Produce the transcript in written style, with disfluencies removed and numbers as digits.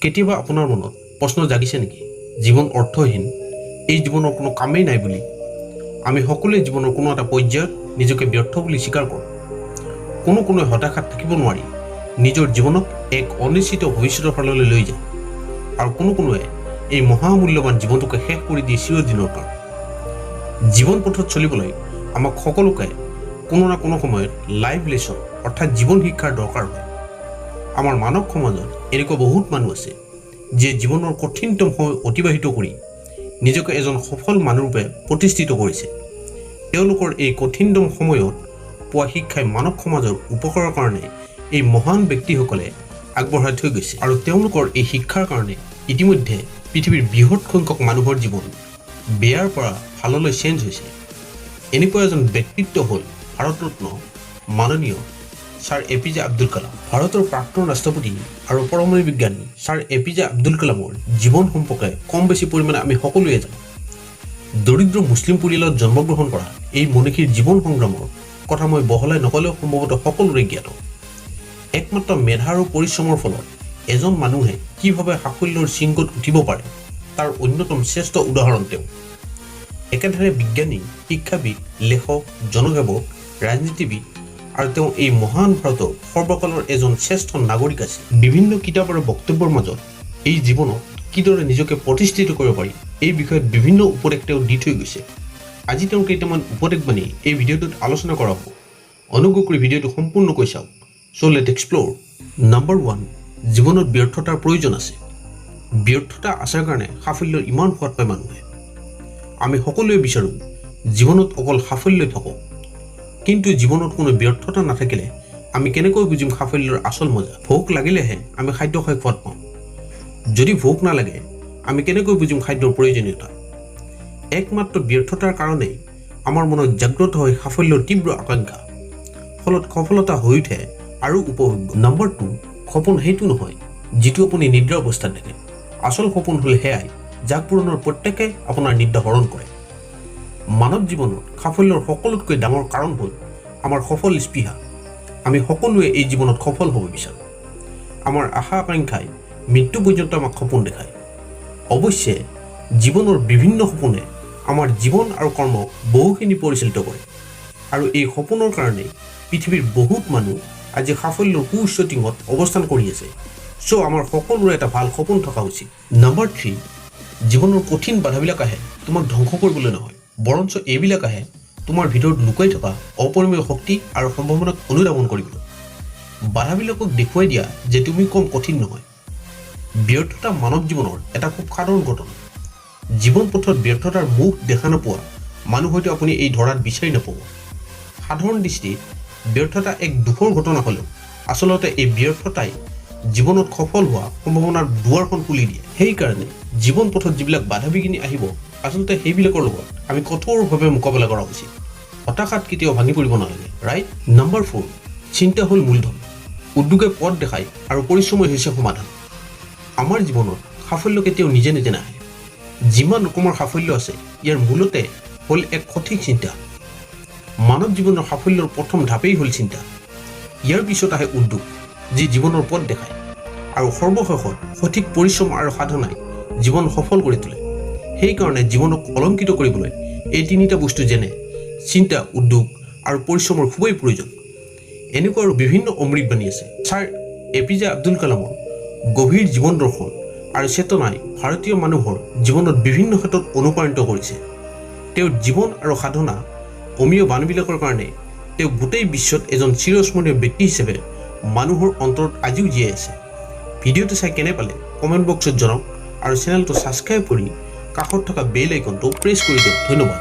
কেতিয়াবা আপোনাৰ মনত প্ৰশ্ন জাগিছে নেকি, জীৱন অৰ্থহীন, এই জীৱনৰ কোনো কামেই নাই বুলি? আমি সকলোৱে জীৱনৰ কোনো এটা পৰ্যায়ত নিজকে ব্যৰ্থ বুলি স্বীকাৰ কৰোঁ। কোনো কোনোৱে হতাশাত থাকিব নোৱাৰি নিজৰ জীৱনক এক অনিশ্চিত ভৱিষ্যতৰ ফাললৈ লৈ যায় আৰু কোনো কোনোৱে এই মহামূল্যৱান জীৱনটোকে শেষ কৰি দিয়ে চিৰদিনৰ কাৰণে। জীৱন পথত চলিবলৈ আমাক সকলোকে কোনো না কোনো সময়ত লাইফ লেচন অৰ্থাৎ জীৱন শিক্ষাৰ দৰকাৰ হয়। আমাৰ মানৱ সমাজত এনেকুৱা বহুত মানুহ আছে, যিয়ে জীৱনৰ কঠিনতম সময় অতিবাহিত কৰি নিজকে এজন সফল মানুহৰূপে প্ৰতিষ্ঠিত কৰিছে। তেওঁলোকৰ এই কঠিনতম সময়ত পোৱা শিক্ষাই মানৱ সমাজৰ উপকাৰৰ কাৰণে এই মহান ব্যক্তিসকলে আগবঢ়াই থৈ গৈছে আৰু তেওঁলোকৰ এই শিক্ষাৰ কাৰণে ইতিমধ্যে পৃথিৱীৰ বৃহৎ সংখ্যক মানুহৰ জীৱন বেয়াৰ পৰা ভাললৈ চেঞ্জ হৈছে। এনেকুৱা এজন ব্যক্তিত্ব হ'ল ভাৰতৰত্ন মাননীয় ছাৰ এ.পি.জে. আব্দুল কালাম। ভাৰতৰ প্ৰাক্তন ৰাষ্ট্ৰপতি আৰু পৰমাণু বিজ্ঞানী ছাৰ এ.পি.জে. আব্দুল কালামৰ জীৱন সম্পৰ্কে কম বেছি পৰিমাণে আমি সকলোৱে জানো। দৰিদ্ৰ মুছলিম পৰিয়ালত জন্মগ্ৰহণ কৰা এই মনীষীৰ জীৱন সংগ্ৰামৰ কথা মই বহলাই নক'লেও সম্ভৱতঃ সকলোৰে জ্ঞাত। একমাত্ৰ মেধা আৰু পৰিশ্ৰমৰ ফলত এজন মানুহে কিভাৱে সাফল্যৰ শৃংগত উঠিব পাৰে, তাৰ অন্যতম শ্ৰেষ্ঠ উদাহৰণ তেওঁ। একেধাৰে বিজ্ঞানী, শিক্ষাবিদ, লেখক, জনসেৱক, ৰাজনীতিবিদ আৰু তেওঁ এই মহান ভাৰতৰ সৰ্বকালৰ এজন শ্ৰেষ্ঠ নাগৰিক আছিল। বিভিন্ন কিতাপ আৰু বক্তব্যৰ মাজত এই জীৱনত কিদৰে নিজকে প্ৰতিষ্ঠিত কৰিব পাৰি, এই বিষয়ত বিভিন্ন উপদেশ তেওঁ দি থৈ গৈছে। আজি তেওঁৰ কেইটামান উপদেশবাণী এই ভিডিঅ'টোত আলোচনা কৰা হ'ব। অনুগ্ৰহ কৰি ভিডিঅ'টো সম্পূৰ্ণকৈ চাওক। So let's explore. Number 1, জীৱনত ব্যৰ্থতাৰ প্ৰয়োজন আছে। ব্যৰ্থতা আছাৰ কাৰণে সাফল্যৰ ইমান সোৱাদ পায় মানুহে। আমি সকলোৱে বিচাৰোঁ জীৱনত অকল সাফল্যই থাকক। কিন্তু জীৱনত কোনো ব্যৰ্থতা নাথাকিলে আমি কেনেকৈ বুজিম সাফল্যৰ আচল মজা? ভোক লাগিলেহে আমি খাদ্য খাই সোৱাদ পাওঁ। যদি ভোক নালাগে, আমি কেনেকৈ বুজিম খাদ্যৰ প্ৰয়োজনীয়তা? একমাত্ৰ ব্যৰ্থতাৰ কাৰণেই আমাৰ মনত জাগ্ৰত হয় সাফল্যৰ তীব্ৰ আকাংক্ষা। ফলত সফলতা হৈ উঠে আৰু উপভোগ্য। নম্বৰ 2, সপোন সেইটো নহয় যিটো আপুনি নিদ্ৰা অৱস্থাত দেখে। আচল সপোন হ'ল সেয়াই যাক পূৰণৰ প্ৰত্যেকে আপোনাৰ নিদ্ৰা হৰণ কৰে। মানৱ জীৱনত সাফল্যৰ সকলোতকৈ ডাঙৰ কাৰণ হ'ল আমাৰ সফল স্পৃহা। আমি সকলোৱে এই জীৱনত সফল হ'ব বিচাৰোঁ। আমাৰ আশা আকাংক্ষাই মৃত্যু পৰ্যন্ত আমাক সপোন দেখায়। অৱশ্যে জীৱনৰ বিভিন্ন সপোনে আমাৰ জীৱন আৰু কৰ্মক বহুখিনি পৰিচালিত কৰে আৰু এই সপোনৰ কাৰণেই পৃথিৱীৰ বহুত মানুহ আজি সাফল্যৰ সুউচ্চ টিঙত অৱস্থান কৰি আছে। চ' আমাৰ সকলোৰে এটা ভাল সপোন থকা উচিত। নম্বৰ 3, জীৱনৰ কঠিন বাধাবিলাক আহে তোমাক ধ্বংস কৰিবলৈ নহয়, বৰঞ্চ এইবিলাক আহে তোমাৰ ভিতৰত লুকাই থকা অপৰিমেয় শক্তি আৰু সম্ভাৱনাক অনুধাৱন কৰিবলৈ। বাধাবিলাকক দেখুৱাই দিয়া যে তুমি কম কঠিন নহয়। ব্যৰ্থতা মানৱ জীৱনৰ এটা খুব সাধাৰণ ঘটনা। জীৱন পথত ব্যৰ্থতাৰ মুখ দেখা নোপোৱা মানুহ হয়তো আপুনি এই ধৰাত বিচাৰি নাপাব। সাধাৰণ দৃষ্টিত ব্যৰ্থতা এক দুখৰ ঘটনা হ'লেও আচলতে এই ব্যৰ্থতাই জীৱনত সফল হোৱা সম্ভাৱনাৰ দুৱাৰখন খুলি দিয়ে। সেইকাৰণে জীৱন পথত যিবিলাক বাধা বিঘিনি আহিব, আচলতে সেইবিলাকৰ লগত আমি কঠোৰভাৱে মোকাবিলা কৰা উচিত। হতাশাত কেতিয়াও ভাঙি পৰিব নালাগে, ৰাইট? নম্বৰ 4, চিন্তা হ'ল মূলধন, উদ্যোগে পথ দেখায় আৰু পৰিশ্ৰমেই হৈছে সমাধান। আমাৰ জীৱনত সাফল্য কেতিয়াও নিজে নিজে নাহে। যিমান ৰকমৰ সাফল্য আছে, ইয়াৰ মূলতে হ'ল এক সঠিক চিন্তা। মানৱ জীৱনৰ সাফল্যৰ প্ৰথম ধাপেই হ'ল চিন্তা। ইয়াৰ পিছত আহে উদ্যোগ, যি জীৱনৰ পথ দেখায় আৰু সৰ্বশেষত সঠিক পৰিশ্ৰম আৰু সাধনাই জীৱন সফল কৰি তোলে। সেইকাৰণে জীৱনক অলংকৃত কৰিবলৈ এই তিনিটা বস্তু যেনে চিন্তা, উদ্যোগ আৰু পৰিশ্ৰমৰ খুবেই প্ৰয়োজন। এনেকুৱা আৰু বিভিন্ন অমৃতবাণী আছে। ছাৰ এ.পি.জে. আব্দুল কালামৰ গভীৰ জীৱন দৰ্শন আৰু চেতনাই ভাৰতীয় মানুহৰ জীৱনত বিভিন্ন ক্ষেত্ৰত অনুপ্ৰাণিত কৰিছে। তেওঁৰ জীৱন আৰু সাধনা, অমীয় বাণীবিলাকৰ কাৰণে তেওঁ গোটেই বিশ্বত এজন চিৰস্মৰণীয় ব্যক্তি হিচাপে মানুহৰ অন্তৰত আজিও জীয়াই আছে। ভিডিঅ'টো চাই কেনে পালে কমেণ্ট বক্সত জনাওক আৰু চেনেলটো ছাবস্ক্ৰাইব কৰি কাষত থকা বেল আইকনটো প্ৰেছ কৰি দিয়ক। ধন্যবাদ।